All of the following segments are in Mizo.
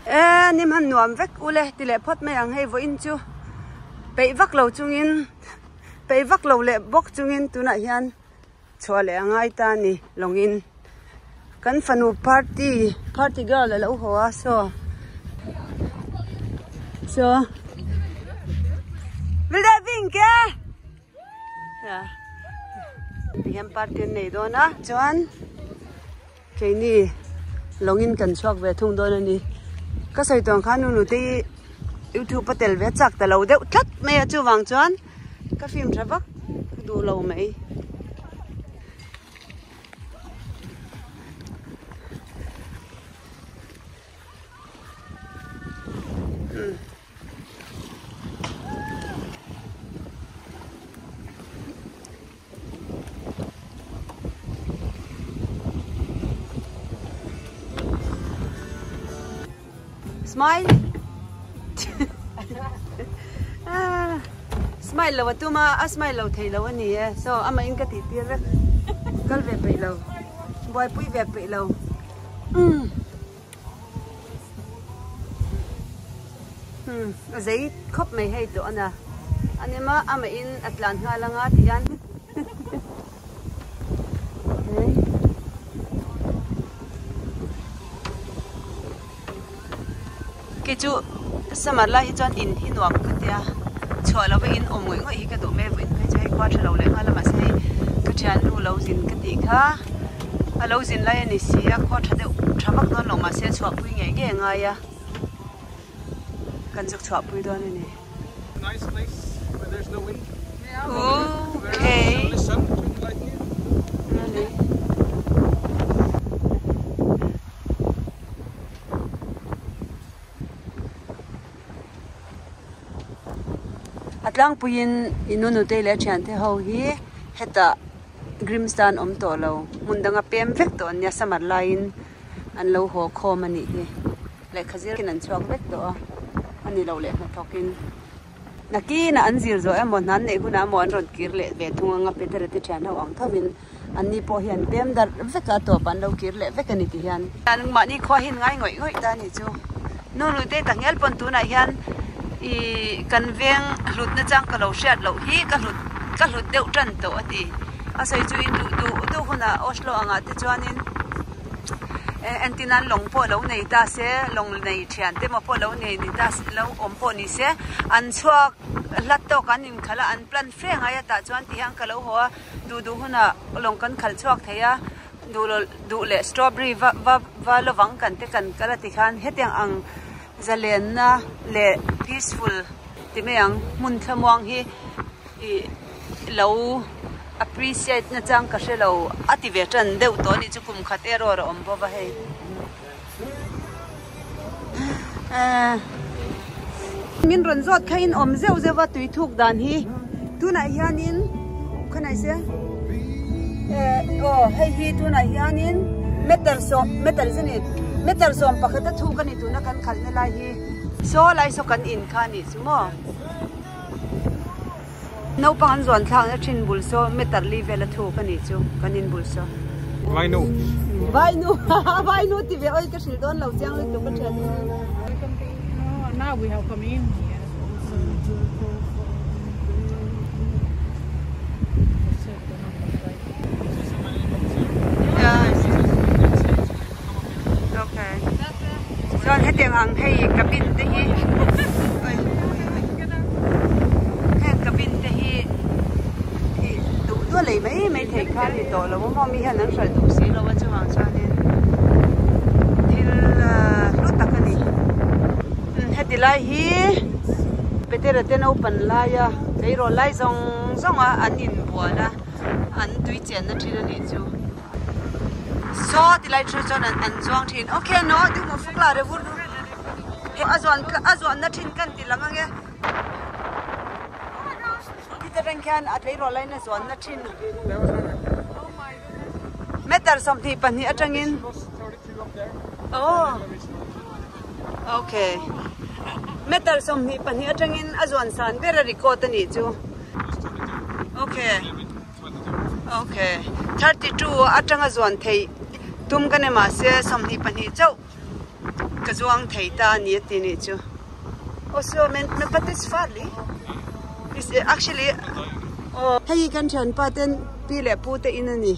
E ni hman nuam vek ule ti leh phawt mai ang hei vawiin chu peih vak lo chungin peih vak lo leh bawk chungin tunah hian chhuah leh a ngai ta a ni lawngin kan fanu party party girl a lo haw a saw saw vil deuh ving ke. Tihian party an nei dawn a chuan keini lawngin kan chhuak ve thung dawn a ni ka sawi tawng khan nu nute hi youtube a tel ve chak ta lo deuh tlat mai a chuvang chuan ka film tha vak duh lo mai. Smile. Ah, smile lo atum a, a smile lo thei lo a ni e. So amah in ka tih tir vek. Kal ve peih lo. Buaipui ve peih lo. Umm. Hmm a zei khawp mai hei tawh a na a ni ma amah in a tlan nghal anga ti hian kei chu summer lai hi chuan in hi nuam ka tia chhuah lova in awm ngawih ngawih hi ka duh mai a vawiin phei chu hei khua tha lo leh nghal a mahse hei ka thiannu lo zin ka tih kha. A lo zin lai a ni si a, khaw tha deuh tha vak dawn lo mahse chhuahpui ngei ngei a ngai a, kan zuk chhuahpui dawn a ni. Nice place where there's no wind. Okay. Only sun between the lightning. Really? A tlangpuiin inunute leh thiante ho hi hetah Grimstan awm tawh lo, hmun danga pem vek tawh an nia, summer laiin an lo haw khawm a nih hi. Lehkha zirkin an chhuak vek tawh a, a ni lo leh hnathawkin. Nakinah an zir zawh emaw hna an neih hunah emaw an rawn kir leh ve thung anga Petera te thian ho ang thovin an ni pawh hi an pem darh vek a, a tawpah an lo kir leh vek a ni ti hian. Mahni khua hi an ngai ngawih ngawih ta a nih chu. Nu Nute takngial pawn tunah hian ih kan veng hlutna chang ka lo hriat loh hi ka hlut ka hlut deuh tan tawh a ti. A sawi chu in duh duh duh hunah Oslo angah te chuanin eh entin an lawng pawh lo nei ta se lawng nei thian te emaw pawh lo nei ni ta se lo awm pawh ni se an chhuak hlat tawk an inkhalh a an plan fe ngai a tah chuan ti hian ka lo haw a duh duh hunah lawng kan khalh chhuak thei a. Duh lo duh leh strawberry va va va lovang kan te kan kal a tikhan hetiang ang zalenna leh peaceful ti mai ang hmun thlamuang hi ih lo appreciate na chang ka hre lo a ti ve tan deuh tawh a nih chu kum khat erawh a awm bawk a hei eh min rawn zawt kha in awm zeuh zeuh a tui thuk dan hi tunah hianin khawnai se eh aw hei hi tunah hianin meter sawm meter zet ni meter sawm pakhat a thuk a ni tuna kan khalhna lai hi saw lai saw kan in kha a nih chu maw naupang an zuan thlakna thin bul saw meter li vel a thuk a nih chu kan in bul saw. Vainu. Vainu vainu ti ve oi ka hrilh dawn lo chiang lutuk ka thian. Now we have come in here. Okay. Chuan hetiang ang hei cabin te hi heng cabin te hi ih duh duah lei mai mai thei kha a ni tawh lo a maw mi hian an hralh duh si lo a chuvang chuanin thil hlu tak a ni heti lai hi Petera te naupang laia tleirawl lai zawng zawng a an inbual a an tui chenna thin a nih chu. Saw ti lai thu chuan an zuang thin ok no ding maw fuk la re vur a zuan a zuanna thin kan ti lang ange khiti reng khian a tleirawl laiin a zuanna thin meter 22 atangin oh ok meter 22 atangin a zuan san ber a record a nih chu ok. Ok 32 atanga zuan theih tum ka ni mahse 22 chauh. Ka zuang thei ta a ni a ti nih chu. Aw so men men but it's farli. It's actually aw hei hi kan thianpa ten pi leh pu te in a ni.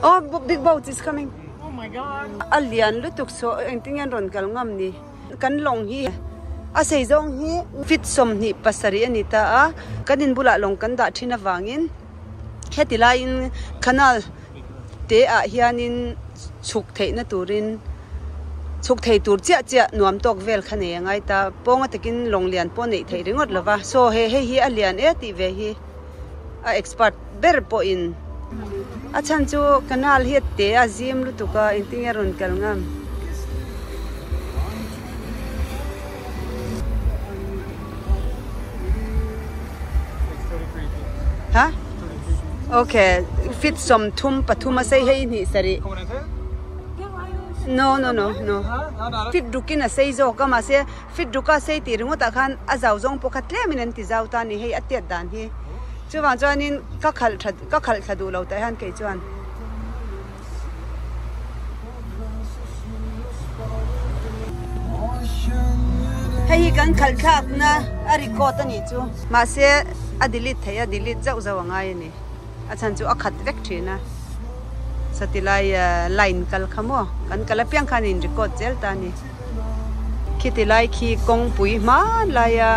Aw big boat is coming. Oh my god. A lian lutuk saw engtin nge an rawn kal ngam ni. Kan lawng hi a sei zawng hi feet 27 a ni ta a, kan in bulah lawng kan dah thin avangin heti laiin canal te ah hianin chhuk theihna turin chhuk thei tur chiah chiah nuam tawk vel kha nei a ngai ta, pawnga takin lawng lian pawh neih theih ringawt lo va, saw he hei hi a lian e tih ve hi a expert ber pawhin a chhan chu canal hi a te a zim lutuk a engtin nge a rawn kal ngam. Ha? Okay, fit 33 a sei hei hnih sarih. No no no no. Fit rukin a sei zawk a mahse fit ruka sei tih ringawt ah khan a zau zawng pawh kha tlemin an ti zau ta a ni hei a tiat dan hi. Chuvang chuanin ka khalh tha ka khalh thla duh lo tah hian kei chuan. Hei hi kan khalh thlakna a record a nih chu mahse a delete theih a delete zauh zauh a ngai a ni a chhan chu a khat vek thin a satilai line kal kha maw kan kal apiang khan in record zel ta a ni khiti lai khi kawngpui hmanlaia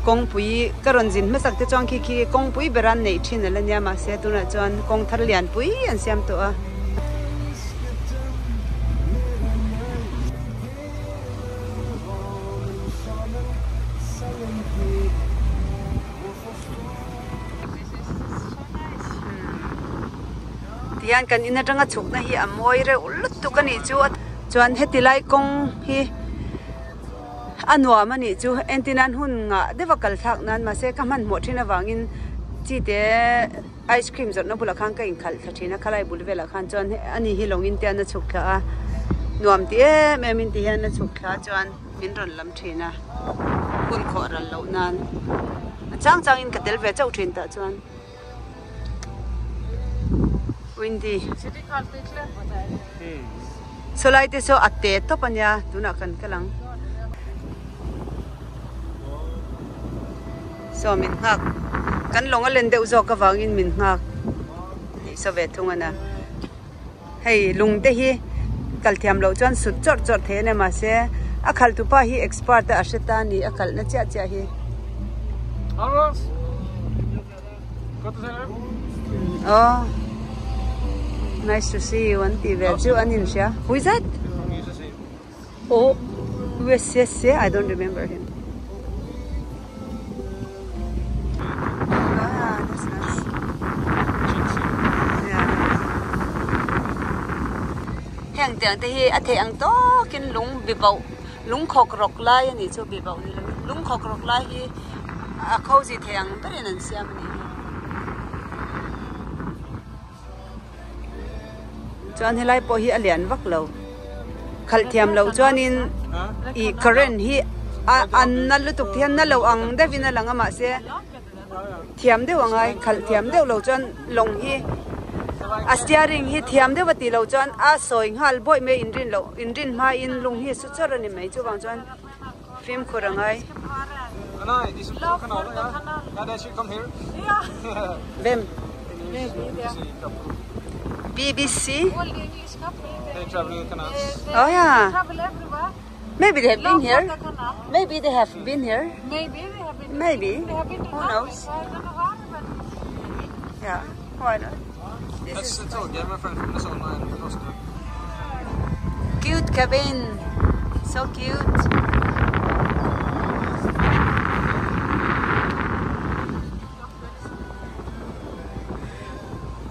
kawngpui ka rawn zin hmasak te chuan khi khi kawngpui ber an neih thin a la nia mahse tunah chuan kawng thar lianpui an siam tawh a. Tihian kan in atanga chhukna hi a mawi reuh lutuk a nih chu chuan heti lai kawng hi a nuam a nih chu entin an hun ngah deuh a kal thlak nan mahse ka hmanhmawh thin avangin chi te ice cream zawrhna bulah khan ka inkhalh thla thin a khalai bul velah khan chuan ani hi lawngin te an a chhuk thla a nuam ti em em in ti hian a chhuk thla chuan min rawn lam thin a hun khawh ral loh nan a chang chang in ka tel ve chauh thin tah chuan windy sawlai te saw a te tawp a nia tunah kan kal ang saw min nghak kan lawng a len deuh zawk avangin min nghak tih saw ve thung a na. Hei lung te hi kal thiam loh chuan sut chawrh chawrh thei a nia mahse a khalh tupa hi expert a a hre ta a ni a kalhna chiah chiah hi. Aw nice to see you an tih vel chu an inhria who is that? Oh USCSC I don't remember him. Ah, that's nice. Yeah. Heng tiang te hi a theih ang tawkin lung bi bauh lung khawk rawk lai a nih chu bi bauh ni lovin lung khawk rawk lai hi a cozy thei ang berin an siam a nih hi. Chuan helai pawh hi a lian vak lo khalh thiam loh chuanin ih current hi a an na lutuk te hian na lo ang deuhin a lang a mahse thiam deuh a ngai khalh thiam deuh lo chuan lawng hi a steering hi thiam deuh a tih loh chuan a sawi nghal bawih mai inrin loh inrin hmain lung hi a su chawrh a ni mai chuvang chuan fimkhur a ngai. Vem. BBC. Oh yeah. Maybe they have been here. Maybe they have been here. Maybe. Who knows? Yeah. Why not? This is Torgeir, my friend from the sauna in Oslo. Cute cabin. So cute.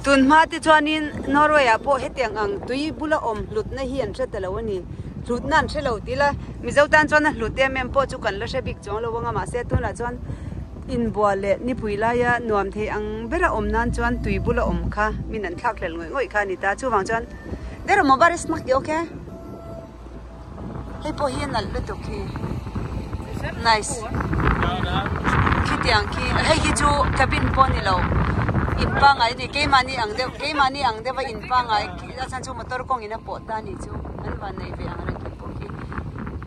Tun hma te chuanin Norway ah pawh hetiang ang tui bula awm hlutna hi an hre ta lo a ni. Hlutna an hre lo tih la Mizo tan chuan a hlut em em pawh chu kan la hre bik chuang lo anga mahse tunah chuan Inbual leh nipui laia nuam thei ang bera awm nan chuan tui bula awm kha min an thlak hlel ngawih ngawih kha a ni ta. Chuvang chuan Der awm aw smak i ok. Hei pawh hi a nalh lutuk hi. Nice. Khitiang khi hei hi chu cabin pawh a ni lo. In pangai a ni keimahni ang deuh keimahni ang deuha in pangai a chhan chu motor kawngin a pawh ta a nih chu an van nei ve ang reng.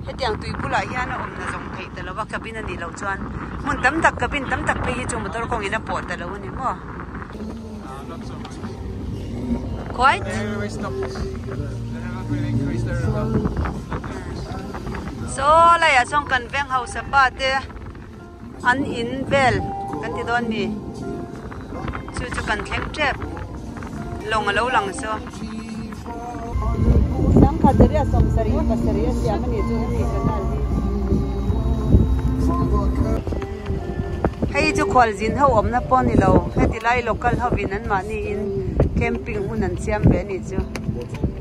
Hetiang tui bulah hian a awmna zawng theih ta lo a, cabin a nih loh chuan hmun tam tak cabin tam tak phei hi chu motor kawngin a pawh ta lo a ni maw? Quite? Saw laiah chuan kan veng hausa pa te an in vel kan ti dawn mi chu chu kan thleng tep lawng a lo lang saw. Sangha daria sawmsarih pasarih a siam a nih chu hemi canal hi. Hei chu khualzin ho awmna pawh a ni lo heti lai local hovin an mahni in camping hun an siam ve a nih chu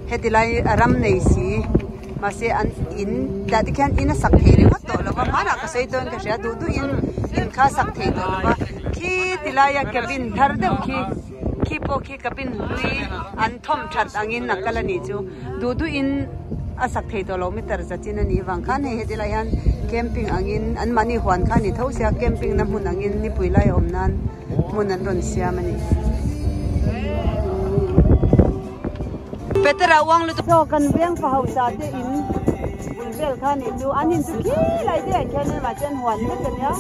heti lai a ram nei si mahse an in tah te khian in a sak thei ringawt tawh lo va hmanah ka sawi dawn ka hria duh duh in in kha a sak thei tawh lo va khi ti laia cabin thar deuh khi khi pawh khi cabin hlui an thawm that angin a kal a nih chu duh duh in a sak thei tawh lo meter za chin a nih vang khan hei heti lai hian camping angin an mahni huan kha a ni tho sia camping na hmun angin nipui lai a awm nan hmun an rawn siam a ni. Petera uang lutuk. Chaw kan veng fa hausa te in bul vel kha nih chu an in chu khi lai te ah khian in mahse an huan vek a nia.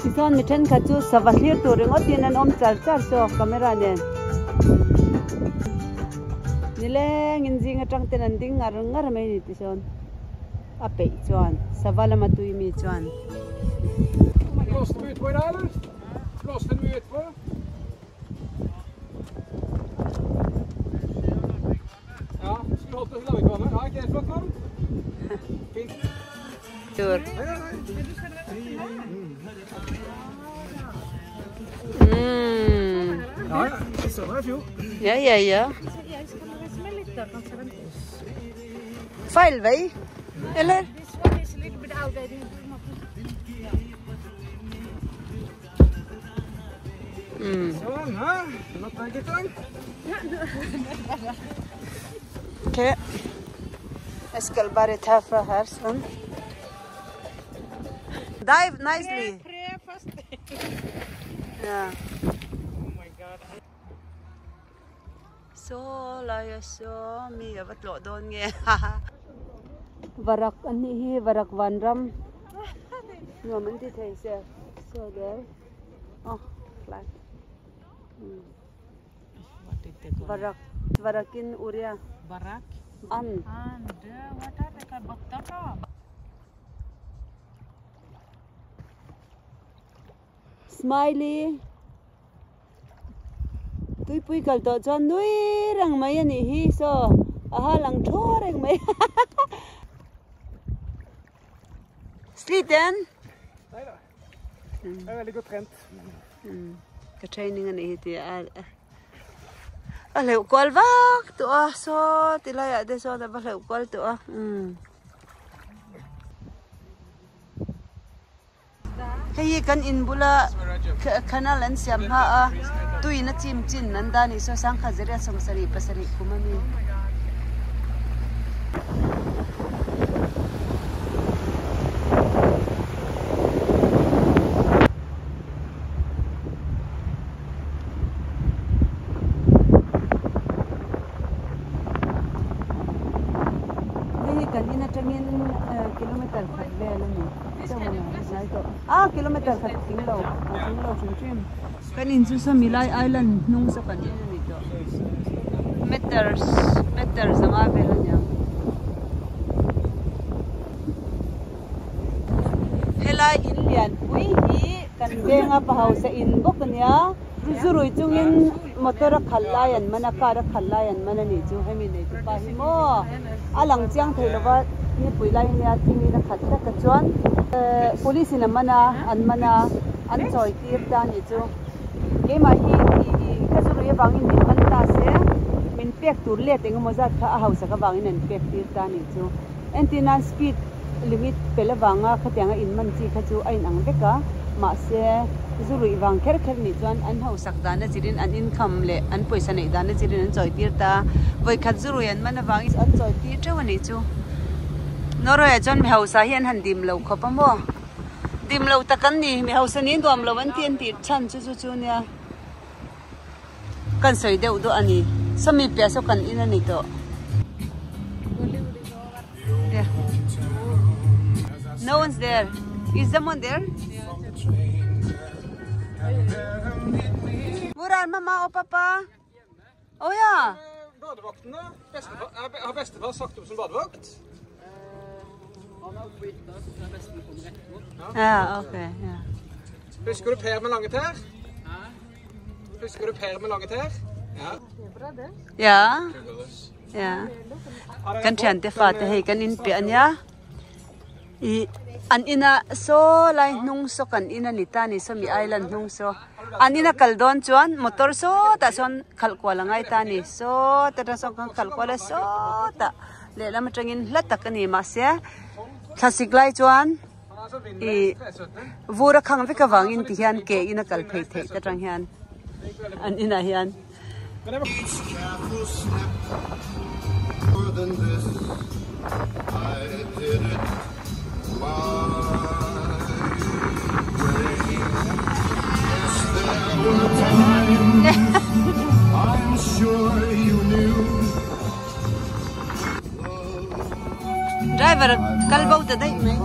Tichuan mi thenkhat chu sava thlir tur ringawt in an awm char char saw camera nen nileng in zing atang ten an ding ngar ngar mai a ni tichuan a peih chuan sava lama tui mi chuan. Tur. Mm. Ja, ja, ja. Feil vei, eller? Mm. Ok. Jeg skal bare ta fra her, sånn. Dive nicely. Ja. Saw laia saw mi a va tlawh dawn nge varak an nih hi varak vanram nuam an ti thei se saw der aw flag varak varakin uria an smiley. Tuipui kal tawh chuan nui reng mai a nih hi saw a ha lang thaw reng mai Sliten ka training a nih hi tih a a hleuh kual vak tawh a saw ti laiah te sawn a va hleuh kual tawh a Hei hi kan in bula canal an siam hma a tuiin a chim chin an dah anih saw sangkhat zariat sawmsarih pasarih kum a mi. Hei hi kan in atangin kilometer khat vel a ni. A kilometer khat tling lo a tling lo hrim hrim. Kan in chu Sawmilai Island hnung saw kan en a ni tawh. Meters meter zanga vel a niang. Helai in lian pui hi kan venga pa hausa in bawk a nia. Zurui chungin motor a khalh lai an man a, car a khalh lai an man a nih chu hemi nei tu pa hi maw a lang chiang thei lova nipui lai nia thingin a khat tlat a chuan police in a man a an man a an chawi tir ta a nih chu keimah hi ih ka zurui avangin min man ta se min pek tur let engemaw zat kha a hausak avangin an pek tir ta a nih chu entir nan speed limit pel avanga khatianga in man chi kha chu a inang vek a. Mahse, zu ruih vang kher kher nih chuan an hausak dan a zirin an income leh an pawisa neih dan a zirin an chawi tir ta. Vawikhat zu ruih an man avangin an chawi tir teuh a nih chu. Norway ah chuan mi hausa hi an han dim lo khawp a maw? Dim lo tak an ni, mi hausa niin duam lo an ti an tih chhan chu chu chu nia. Kan sawi deuh duah a ni. Sawmi piah saw kan in a ni tawh. No one's there. Is someone there? Hvor er mamma og pappa? Oh ja. Badevaktene. Bestefar, har bestefar sagt opp som badevakt? Han er oppe på hytta, så det er best vi kommer etterpå. Ja, ok. Ja. Husker du Per med lange tær? Husker du Per med lange tær? Ja. Ja. Ja. Kan thiante fate hei kan in piah ania. Ih an ina saw lai hnung saw kan in a ni ta ni sawmi island hnung saw an ina kal dawn chuan motor sawtah sawn khalh kual a ngai ta a ni sawt atang sawn kan khalh kual a sawtah lehlam atangin hla tak a ni mahse thlasik lai chuan ih vur a khang vek avangin ti hian ke in a kal phei theih te atang hian an inah hian. Driver kal bo ta daih mai.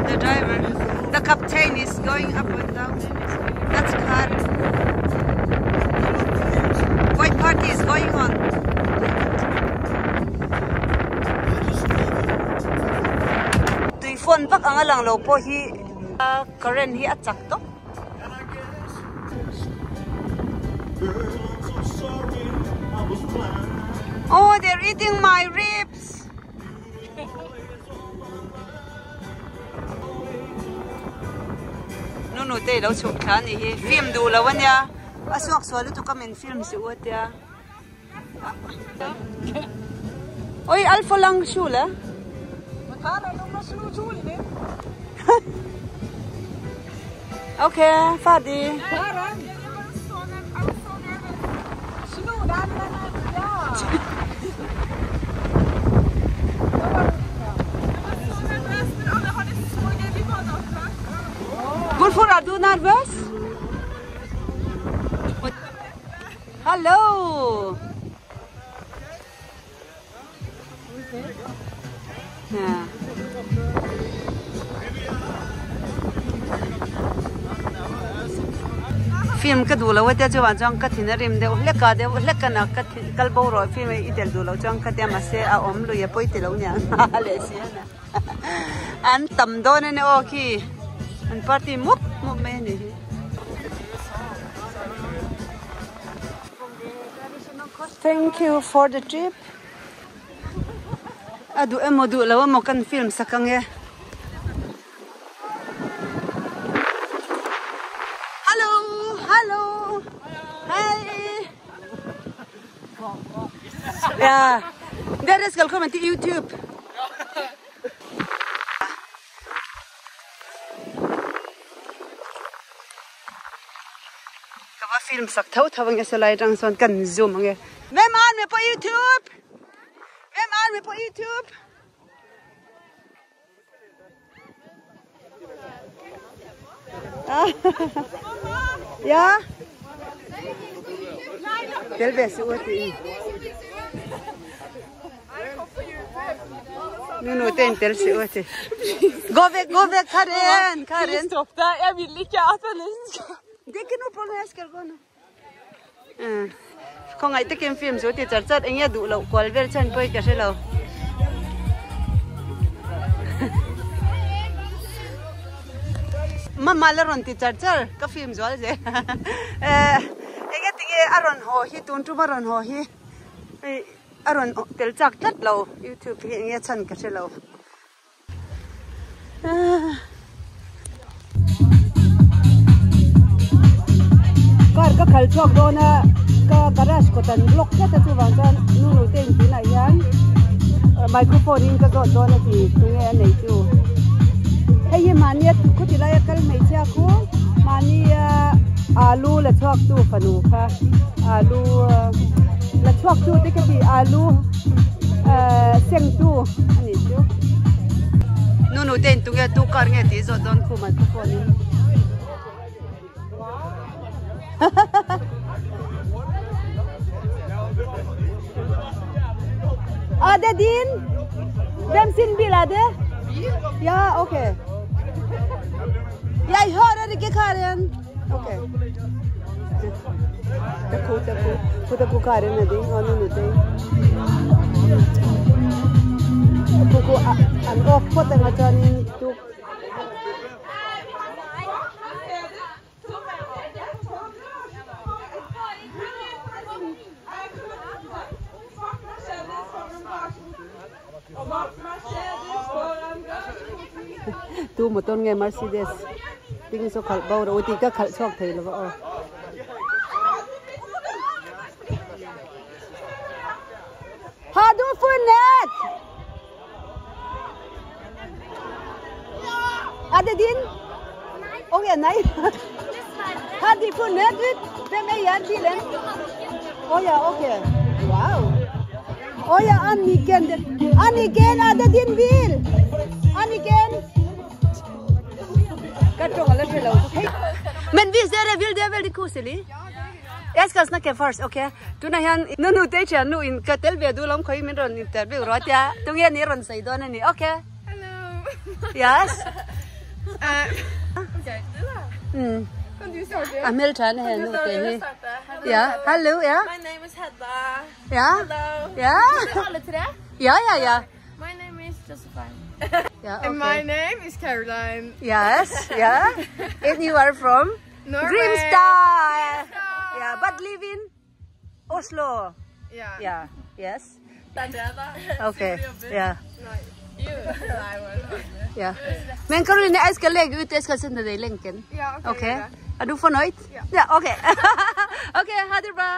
The driver, the captain is going up and down. That's car. White party is going on. Tui phone vak anga lang lo pawh hi current hi a chak tawp. Oh, they're eating my ribs. Nu nu te lo chhuk thla ni hi film duh lo ania a suak sual lutuk a min film si u atia Oi alpha lang shul eh Ok, fadi. Hvorfor er du nervøs? Hallo! Film ka duh lo a tia chuan chuan ka thin a rim deuh hlek a deuh hlek a na ka thin kal bo rawh film i tel duh loh chuan ka tia mahse a awm lui a pawi ti lo nia a leh si a an tam dawn a ni aw khi an party mup mup mai a ni hi. Thank you for the trip. A duh emaw duh lo emaw kan film sak ang e. Hello, hello. Hi. Ja. Dere skal komme til YouTube. Ka va film sak tho tho ange salai atang sawn kan zoom ange. Hvem er med på YouTube? Hvem er med på YouTube? Ja? Tel ve si u ti. Nu nu te in tel si u ti. Gå vekk, gå vekk, Karen! Karen! Stopp deg, jeg vil ikke at denne skal Det er ikke noe problem, jeg skal gå nå. Khawngaih takin film chu ti char char eng nge duh loh kual vel chhan pawi ka hre lo. Mama la rawn ti char char ka film zual zel. Eng nge tinge a rawn haw hi tun tum a rawn haw hi hei a rawn tel chak tlat lo youtube hi eng nge chhan ka hre lo. Car ka khal chhuak dawn a ka garage kawt an block tlat a chuvang chuan nu nu te in tunah hian microphone in ka zawt dawn a ti tunge a nei chu hei hi mahnia khuti laia kal hmeichhia khu mahnia alu la chhuak tu fanu kha alu la chhuak tu te ka ti alu seng tu a nih chu nu nu te in tunge tu car nge tih zawh dawn khu microphone in Ah, det din? Hvem sin bil er det? Ja, ok. Jeg hører ikke Karen. Ok. Ta khu ta khu khu ta khu Karen a ding aw nu nu te. Khu khu an off phawt anga chuanin tu Tu motor nge Mercedes ding saw khalh bo rawh u tih ka khalh chhuak thei lo va aw. Har du funnet? Er det din? Ok, nei. Har de funnet ut hvem eier bilen? Å ja, ok. Wow. Å ja, Anniken. Anniken, er det din bil? Anniken? Ka tawng ala hre lo. Men hvis dere vil, det er veldig koselig. Jeg skal snakke først, ok? Tunah hian nu nu te thian nu in ka tel ve duh lawm khawi min rawn interview rawh tia tunge ni rawn sawi dawn a ni, ok? Hello! Yes! Ok, du da? Kan du starte? A hmel tha na he nu te hi. Ja, hello, ja. My name is Hedda. Ja. Hello. Ja. Alle tre? Ja, ja, ja. My name is Josephine. Ja, ok. And my name is Caroline. Yes, yeah. And you are from? Norway. Grimstad! Yeah, but live in Oslo. Ja. Yeah, yes. Det er det, da. Ok, ja. Nei. Jo. Nei, bare Ja. Men Caroline, jeg skal legge ut, jeg skal sende deg lenken. Ja, ok. Ok? gjør det. Er du fornøyd? Ja. Ja, ok. Ok, ha det bra.